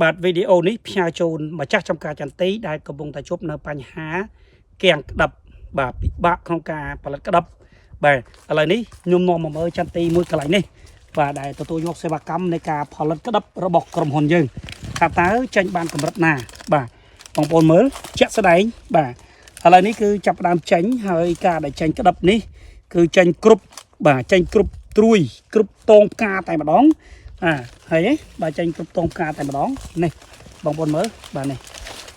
បាទវីដេអូនេះផ្ញើជូនម្ចាស់ចំការចន្ទីដែលកំពុងតែជួបនៅបញ្ហាគាំងក្តាប់បាទពិបាកក្នុងការផលិតក្តាប់បាទឥឡូវនេះខ្ញុំនាំមកមើលចន្ទីមួយកន្លែងនេះបាទដែលទទួលយកសេវាកម្មនៃការផលិតក្តាប់របស់ក្រុមហ៊ុនយើងថាតើចេញបានកម្រិតណាបាទបងប្អូនមើលជាក់ស្ដែងបាទឥឡូវនេះគឺចាប់ផ្ដើមចេញហើយការដែលចេញក្តាប់នេះគឺចេញគ្រប់បាទចេញគ្រប់ត្រួយគ្រប់តងផ្កាតែម្ដង អាហើយហ៎បាទចេញគ្រប់តងផ្កាតែម្ដងនេះបងប្អូនមើលបាទនេះ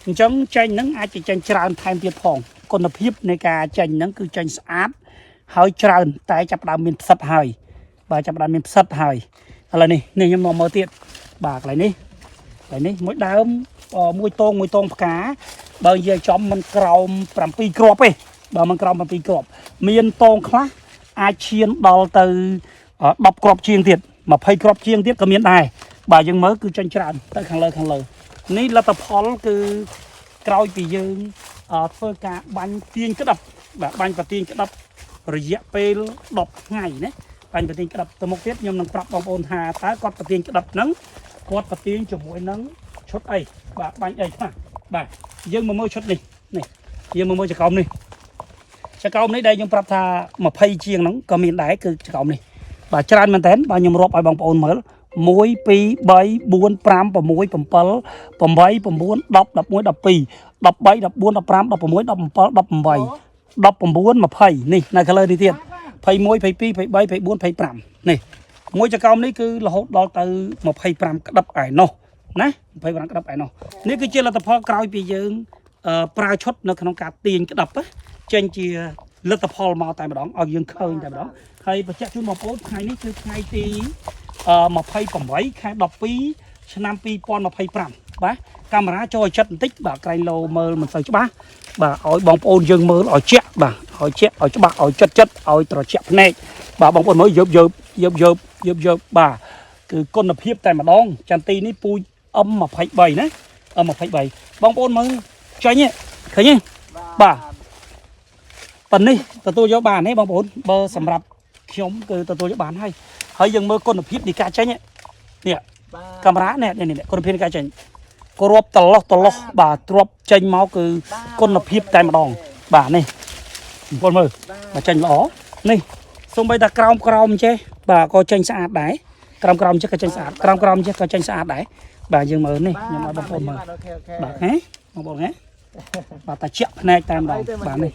អញ្ចឹងចេញហ្នឹងអាចจะចេញច្រើនថែមទៀតផងគុណភាពនៃការចេញហ្នឹងគឺចេញស្អាតហើយច្រើនតែចាប់ផ្ដើមមានផ្សិតហើយបាទចាប់ផ្ដើមមានផ្សិតហើយឥឡូវនេះនេះខ្ញុំនាំមើលទៀតបាទកន្លែងនេះកន្លែងនេះមួយដើមអមួយតងមួយតងផ្កាបើនិយាយចំមិនក្រោម7គ្រាប់ទេបើមិនក្រោម7គ្រាប់មានតងខ្លះអាចឈានដល់ទៅ10គ្រាប់ជាងទៀត20គ្រាប់ជាងទៀតក៏មានដែរបាទយើងមើលគឺចេញច្រើនទៅខាងលើខាងលើនេះលទ្ធផលគឺក្រោយពីយើងធ្វើការបាញ់ទាញក្តាប់បាទបាញ់ប្រទាញក្តាប់រយៈពេល10ថ្ងៃណាបាញ់ប្រទាញក្តាប់ទៅមុខទៀតខ្ញុំនឹងប្រាប់បងប្អូនថាតើគាត់ប្រទាញក្តាប់ហ្នឹងគាត់ប្រទាញជាមួយនឹងឈុតអីបាទបាញ់អីខ្លះបាទយើងមកមើលឈុតនេះនេះយើងមកមើលចកោមនេះចកោមនេះដែលខ្ញុំប្រាប់ថា20ជាងហ្នឹងក៏មានដែរគឺចកោមនេះ បាទច្រើនមែនតើបាទខ្ញុំរាប់ឲ្យបងប្អូនមើល1 2 3 4 5 6 7 8 9 10 11 12 13 14 15 16 17 18 19 20នេះនៅ color នេះទៀត21 22 23 24 25នេះមួយចកោមនេះគឺរហូតដល់ទៅ25ក្តាប់ឯណោះណា25ក្តាប់ឯណោះនេះគឺជាលទ្ធផលក្រោយពីយើងប្រើឈុតនៅក្នុងការទាញក្តាប់ចេញជាលទ្ធផលមកតែម្ដងឲ្យយើងឃើញតែម្ដងហើយបញ្ជាក់ជូនបងប្អូនថ្ងៃនេះគឺថ្ងៃទី28ខែ12ឆ្នាំ2025បាទកាមេរ៉ាចូលឲ្យចិត្តបន្តិចបាទក្រែងលោមើលមិនសូវច្បាស់បាទឲ្យបងប្អូនយើងមើលឲ្យជាក់បាទឲ្យជាក់ឲ្យច្បាស់ឲ្យចិត្តចិត្តឲ្យត្រជាក់ភ្នែកបាទបងប្អូនមើលយើបយើបយើបយើបយើបយើបបាទគឺគុណភាពតែម្ដងចន្ទីនេះពូជ M23 ណា M23 បងប្អូនមើលចេញឃើញទេបាទប៉ុណ្នេះទទួលយកបានទេបងប្អូនបើសម្រាប់ខ្ញុំគឺទទួលយកបានហើយហើយយើងមើលគុណភាពនៃការចេញនេះកាមេរ៉ានេះនេះគុណភាពនៃការចេញគ្រាប់តឡោះតឡោះបាទទ្របចេញមកគឺគុណភាពតែម្ដងបាទនេះបងប្អូនមើលបាទចេញល្អនេះសំបីតែក្រោមក្រោមចេះបាទក៏ចេញស្អាតដែរក្រោមក្រោមចេះក៏ចេញស្អាតក្រោមក្រោមចេះក៏ចេញស្អាតដែរបាទយើងមើលនេះខ្ញុំឲ្យបងប្អូនមើល OK OK បាទហ៎បងប្អូនហ៎បាទតែជាក់ភ្នែកតែម្ដងបាទនេះ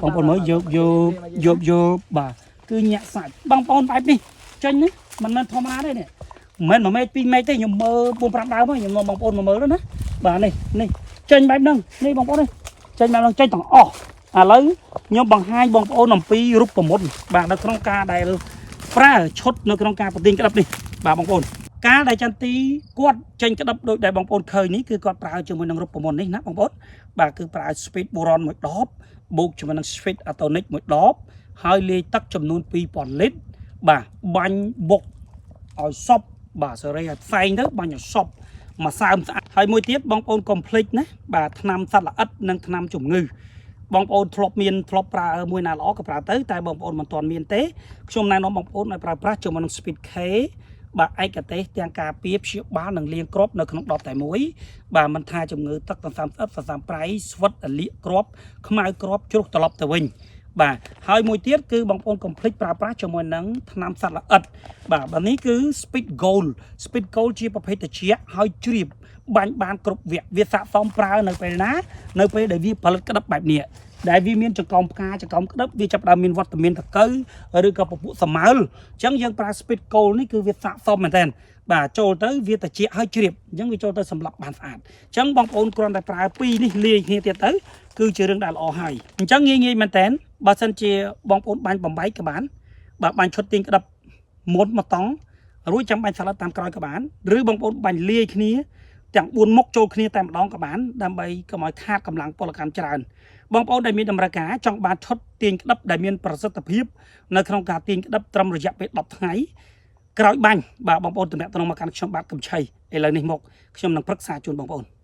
បងប្អូនមើលយកយកយកយកបាទគឺញាក់សាច់បងប្អូនបែបនេះចេញនេះមិនមែនធម្មតាទេនេះមិនមែន1ម៉ែត្រ2ម៉ែត្រទេខ្ញុំមើល4 5ដើមហើយខ្ញុំនាំបងប្អូនមកមើលណាបាទនេះនេះចេញបែបហ្នឹងនេះបងប្អូននេះចេញបែបហ្នឹងចេញទាំងអស់ឥឡូវខ្ញុំបង្ហាញបងប្អូនអំពីរូបមន្តបាទនៅក្នុងការដែលប្រើឈុតនៅក្នុងការប្រទាញក្តាប់នេះបាទបងប្អូនកាលដែលចន្ទីគាត់ចេញក្តាប់ដោយដែលបងប្អូនឃើញនេះគឺគាត់ប្រើជាមួយនឹងរូបមន្តនេះណាបងប្អូនបាទគឺប្រើ Speed Boron មួយដបបូកជាមួយនឹង Speed Atonic មួយដបហើយលាយទឹកចំនួន2000លីត្របាទបាញ់បុកឲ្យសពបាទសេរីឲ្យផ្សែងទៅបាញ់ឲ្យសពមួយសើមស្អាតហើយមួយទៀតបងប្អូនកុំភ្លេចណាបាទថ្នាំសត្វល្អិតនិងថ្នាំជំងឺបងប្អូនធ្លាប់មានធ្លាប់ប្រើមួយណាល្អក៏ប្រើទៅតែបងប្អូនមិនទាន់មានទេខ្ញុំណែនាំបងប្អូនឲ្យប្រើប្រាស់ជាមួយនឹង Speed K បាទឯកទេសទាំងការពារព្យាបាលនិងលាងគ្រាប់នៅក្នុងដបតែមួយបាទមិនថាជំងឺទឹកសន្សំស្អិតសន្សំប្រៃស្វិតរលាកគ្រាប់ខ្មៅគ្រាប់ជ្រុះត្រឡប់ទៅវិញបាទហើយមួយទៀតគឺបងប្អូនកុំភ្លេចប្រើប្រាស់ជាមួយនឹងថ្នាំសត្វល្អិតបាទបាទនេះគឺ Speed Gold Speed Gold ជាប្រភេទត្រជាក់ហើយជ្រាបបាញ់បានគ្រប់វគ្គវាស័កសមប្រើនៅពេលណានៅពេលដែលវាផលិតក្តាប់បែបនេះដែលវាមានចង្កោមផ្កាចង្កោមក្តាប់វាចាប់ផ្ដើមមានវត្តមានតកៅឬក៏ពពួកសមើលអញ្ចឹងយើងប្រើ Speed Gold នេះគឺវាស័កសមមែនតើបាទចូលទៅវាត្រជាក់ហើយជ្រាបអញ្ចឹងវាចូលទៅសម្លាប់បានស្អាតអញ្ចឹងបងប្អូនគ្រាន់តែប្រើពីរនេះលាយគ្នាទៀតទៅគឺជារឿងដែលល្អហើយអញ្ចឹងងាយងាយមែនតើបើសិនជាបងប្អូនបាញ់បំបែកក៏បានបាទបាញ់ឈុតទាញក្តាប់មុនមកតង់រួចចាំបាញ់សាឡាត់តាមក្រោយក៏បានឬបងប្អូនបាញ់លាយគ្នាទាំង4មុខចូលគ្នាតែម្ដងក៏បានដើម្បីកុំឲ្យខាតកម្លាំងពលកម្មច្រើនបងប្អូនដែលមានតម្រូវការចង់បានឈុតទាញក្តាប់ដែលមានប្រសិទ្ធភាពនៅក្នុងការទាញក្តាប់ត្រឹមរយៈពេល10ថ្ងៃក្រោយបាញ់បាទបងប្អូនតំណាក់តំណងមកកាន់ខ្ញុំបាទកំឆៃឥឡូវនេះមកខ្ញុំនឹងប្រឹក្សាជូនបងប្អូន។